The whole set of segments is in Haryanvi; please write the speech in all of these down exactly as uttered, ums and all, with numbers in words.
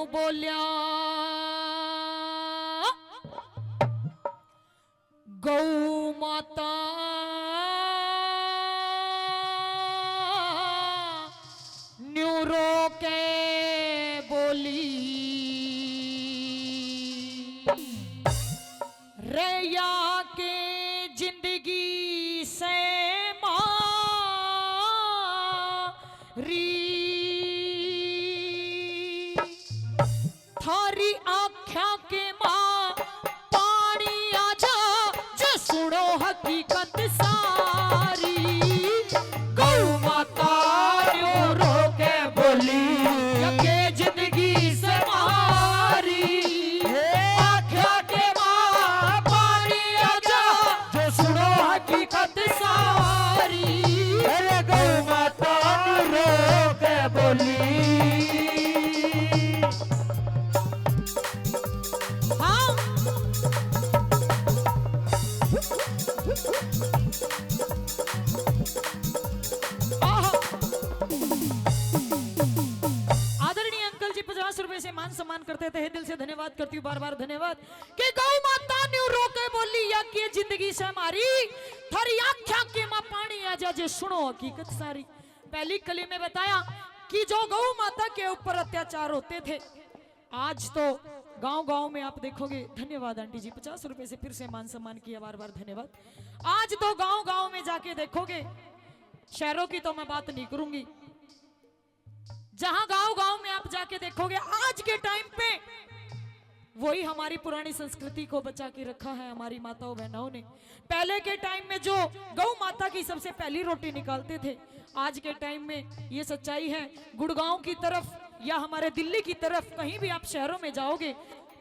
बोल्या, गौ माता न्यू रो के बोली, रे या के जिंदगी से मारी। थारी आँख्या के माँ पानी आ जा, जो सुनो हकीकत सारी। गौ माता रो रो के बोली, या के जिंदगी से मारी। आँख्या के माँ पानी आ जा, जो सुनो हकीकत सारी। अरे गौ माता रो के बोली। हाँ। आहा। आदरणीय अंकल जी पचास रुपए से मान सम्मान करते, तहे दिल से धन्यवाद करती हूँ, बार बार धन्यवाद। कि गौ माता न्यू रो के बोली, या के जिंदगी से मारी। थारी आँख्या के माँ पानी आ जा, जे सुनो हकीकत सारी। पहली कली में बताया कि जो गौ माता के ऊपर अत्याचार होते थे, आज तो गांव गांव में आप देखोगे। धन्यवाद आंटी जी, पचास रुपए से फिर से मान सम्मान किया, बार बार धन्यवाद। आज तो गांव गांव में जाके देखोगे, शहरों की तो मैं बात नहीं करूंगी, जहां गांव गांव में आप जाके देखोगे, आज के टाइम पे वही हमारी पुरानी संस्कृति को बचा के रखा है हमारी माताओं बहनाओं ने। पहले के टाइम में जो गौ माता की सबसे पहली रोटी निकालते थे, आज के टाइम में ये सच्चाई है, गुड़गांव की तरफ या हमारे दिल्ली की तरफ, कहीं भी आप शहरों में जाओगे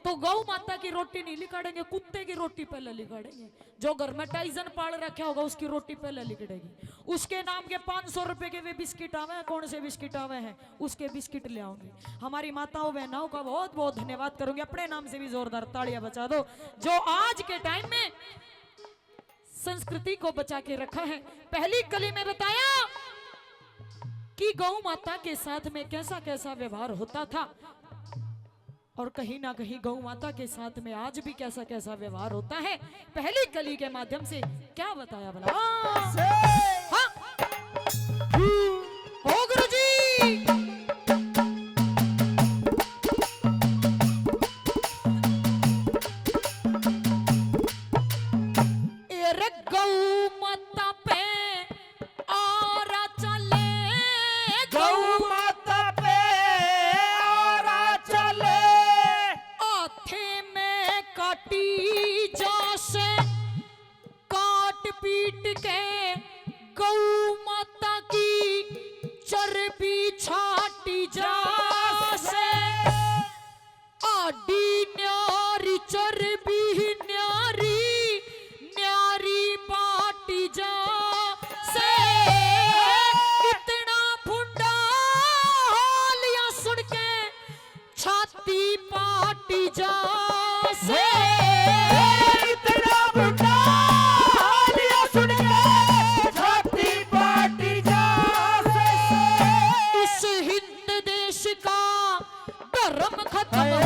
तो गौ माता की रोटी नहीं लिकाड़ेंगे, कुत्ते की रोटी पहले लिकाड़ेंगे। जो घर में टाइजन पाल रखा होगा, उसकी रोटी पहले लिकड़ेगी। उसके नाम के पाँच सौ रुपए के वे बिस्किट आवे हैं, कौन से बिस्किट आवे हैं, उसके बिस्किट ले आओगे। हमारी माताओं बहनाओं का बहुत बहुत धन्यवाद करूंगी, अपने नाम से भी जोरदार तालियां बजा दो, जो आज के टाइम में संस्कृति को बचा के रखा है। पहली कली में बताया कि गौ माता के साथ में कैसा कैसा व्यवहार होता था, और कहीं ना कहीं गौ माता के साथ में आज भी कैसा कैसा व्यवहार होता है। पहली कली के माध्यम से क्या बताया भला? हाँ। ओ गुरु जी। ए रे गौ माता पे आरा चले, गौ माता पे आरा चले। हाथे में काटी जा से, काट पीट के गौ माता की चर्बी छाटी जा से। आडी न्यारी चर्बी न्यारी, न्यारी बाटी जा से। इतना भुंडा हालिया सुन के छाती पाटी जा से। इतना भुंडा हालिया सुन के छाती पाटी जा से। इस हिंद देश का धर्म खत्म हो,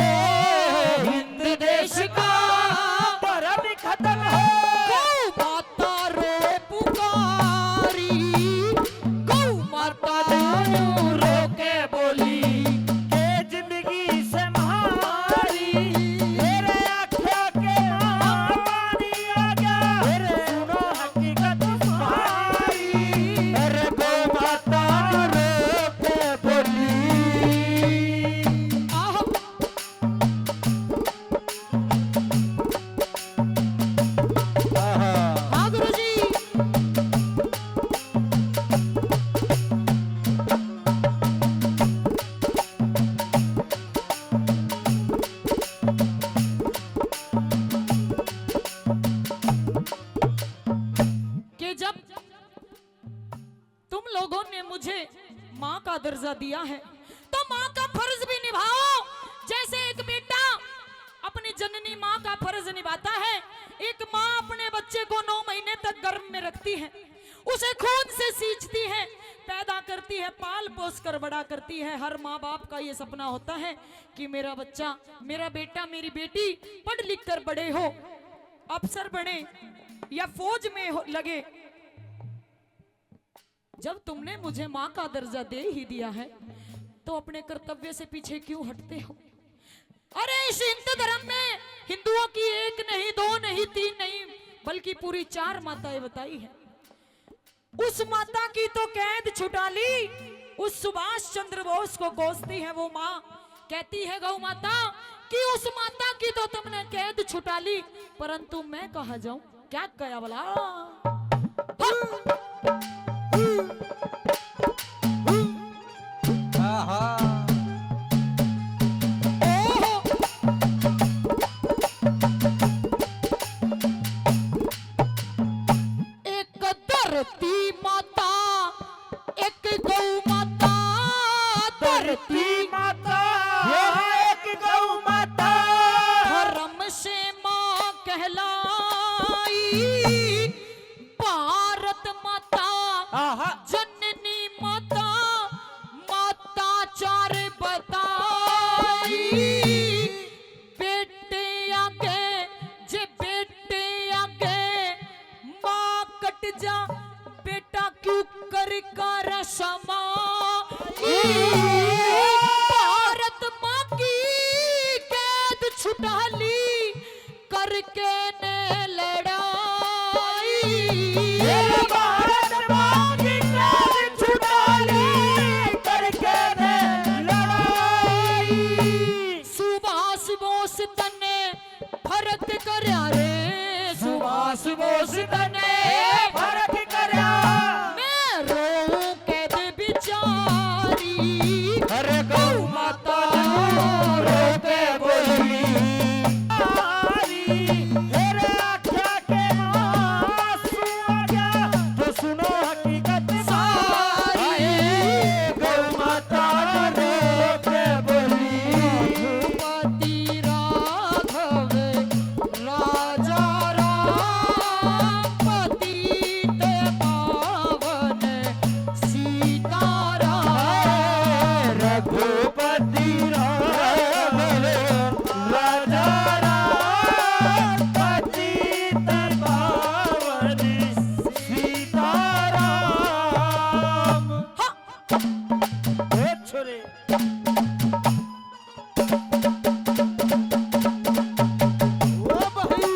हिंद देश का धर्म खत्म हो। गौ माता रोए पुकारी, गौ माता रो के बोली, के जिंदगी से मारी। तेरे आँखों के माँ पानी आ गया, तेरे सुनो हकीकत सारी। अरे गौ माता रो के बोली। आह। हाँ गुरु जी। कि जब तुम लोगों ने मुझे माँ का दर्जा दिया है, तो माँ का फर्ज भी निभाओ। जैसे एक बेटा अपनी जननी माँ का फर्ज निभाता है, एक माँ अपने बच्चे को नौ महीने तक गर्भ में रखती है, उसे खून से सींचती है, पैदा करती है, पाल पोस कर बड़ा करती है। हर माँ बाप का ये सपना होता है कि मेरा बच्चा, मेरा बेटा, मेरी बेटी पढ़ लिख कर बड़े हो, अफसर बने या फौज में हो, लगे। जब तुमने मुझे माँ का दर्जा दे ही दिया है, तो अपने कर्तव्य से पीछे क्यों हटते हो? अरे, इस हिंदू धर्म में हिंदुओं की एक नहीं, दो नहीं, तीन नहीं, बल्कि पूरी चार माताएं बताई है। उस माता की तो कैद छुटा ली, उस सुभाष चंद्र बोस को कोसती है वो माँ, कहती है गौ माता कि उस माता की तो तुमने कैद छुटा ली, परंतु मैं कहाँ जाऊं? क्या गया वाला? आहा। ओहो। एक धरती माता, एक गौ माता, धरती माता, एक गौ माता। धर्म से माँ कहलाई, भारत माता, आहा। जननी माता, माता चार बताई। बेटे आगे, जे बेटे आगे माँ कट जा, बेटा क्यों कर कर समाई। भारत माँ की कैद छुटा ली, करके ने लड़ाई। भारत माँ की कैद छुटा ली, करके ने लड़ाई। सुभाष बोस तने फर्क करया रे, सुभाष बोस तने फर्क करया। मैं रोऊं कैद बिचारी, अरे गौ माता रो के बोली। अरे आँख्या के आंसू आ गया, तो सुनो हकीकत सारी। गौ माता रो के बोली। रघुपति राघव राजा राम, पतित पावन सीताराम। रघुपति राघव राजा राम, पतित पावन सीताराम। हाँ। ए छोरे। ओ भाई।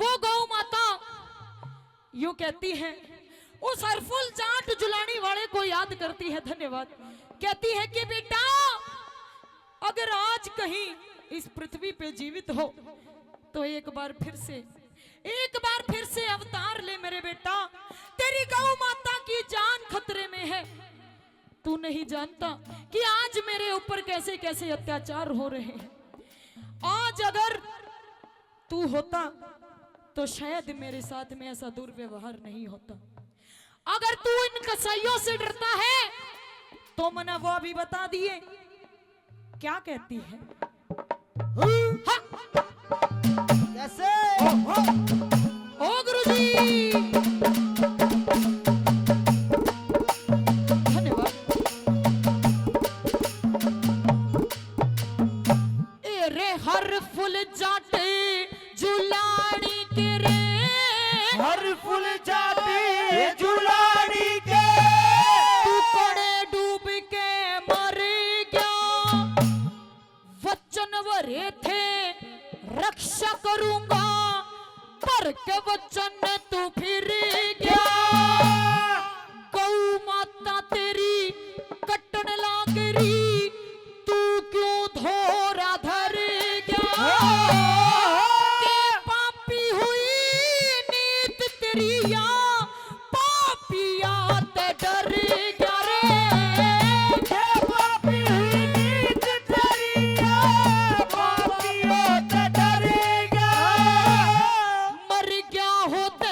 वो गौ माता यूं कहती है, उस हरफुल जाट जुलानी वाले को याद करती है, धन्यवाद, कहती है कि बेटा, अगर आज कहीं इस पृथ्वी पे जीवित हो, तो एक बार फिर से, एक बार फिर से अवतार ले मेरे बेटा। तेरी गौ माता की जान खतरे में है। तू नहीं जानता कि आज मेरे ऊपर कैसे कैसे अत्याचार हो रहे हैं। आज अगर तू होता तो शायद मेरे साथ में ऐसा दुर्व्यवहार नहीं होता। अगर तू इन कसाइयों से डरता है तो मना वो अभी बता दिए क्या कहती है। हाँ। कैसे? ओ गुरु जी, धन्यवाद। ए रे हरफुल जाट जुलानी के रे, हरफुल जाट जुलानी के। तू कड़े डूब के मर गया, वचन भरे थे रक्षा करूंगा, भर के वचन तू फिर गया। गौ माता तेरी कटन लाग रही, तू क्यों धोरा धर गया? के पापी हुई नीत तेरी या, पापिया ते डर गया रे। के पापी हुई नीत तेरी या, पापिया ते डर गया। मर गया होते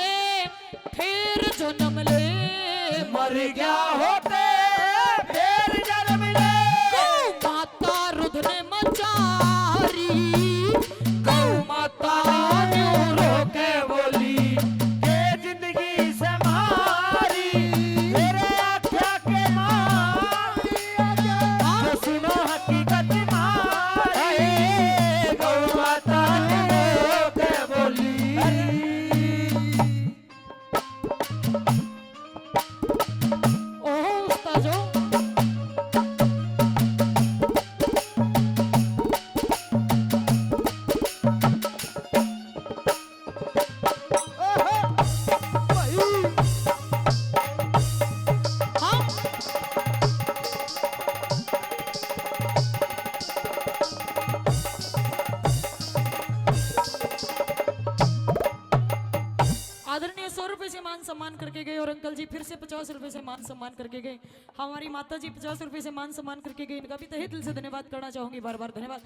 जी फिर से पचास रुपए से मान सम्मान करके गए। हमारी माता जी पचास रुपए से मान सम्मान करके गए, इनका भी तहे दिल से धन्यवाद करना चाहूंगी, बार बार धन्यवाद।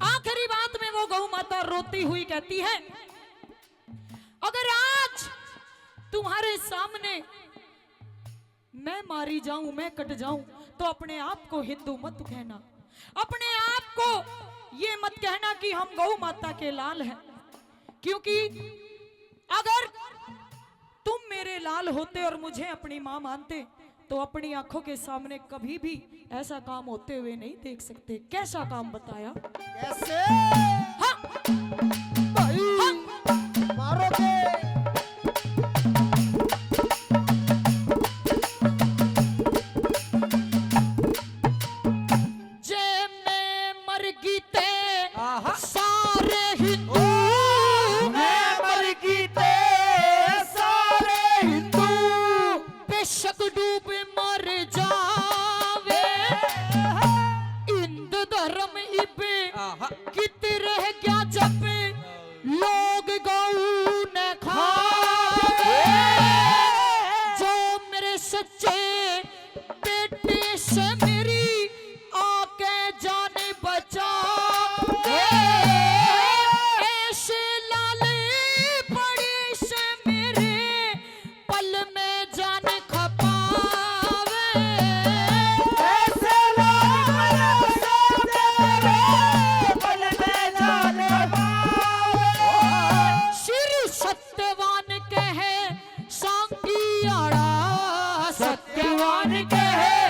आखिरी बात में वो गौ माता रोती हुई कहती है, अगर आज तुम्हारे सामने मैं मारी जाऊं, मैं कट जाऊं, तो अपने आप को हिंदू मत कहना, अपने आप को ये मत कहना कि हम गौ माता के लाल हैं, क्योंकि अगर तुम मेरे लाल होते और मुझे अपनी माँ मानते, तो अपनी आंखों के सामने कभी भी ऐसा काम होते हुए नहीं देख सकते। कैसा काम बताया? कैसे? हाँ। भाई, हाँ। मारोगे। जे मैं मर गई ते आहा। सारे हिंदू। ओ, मैं मर गई ते सारे हिंदू। बेशक डूब मर जावे। हिंदू धर्म इब आहा। कित रह गया जब लोग गऊ न खावे। जो मेरे सच्चे बेटे से मेरी आके जान बचावे। ऐसे लाल पड़ी से मेरे पल में जान खपावे। ऐसे लाल पड़ी से मेरे पल में जान खपावे। श्री सत्यवान कहे सांगी आड़ा, सत्यवान कहे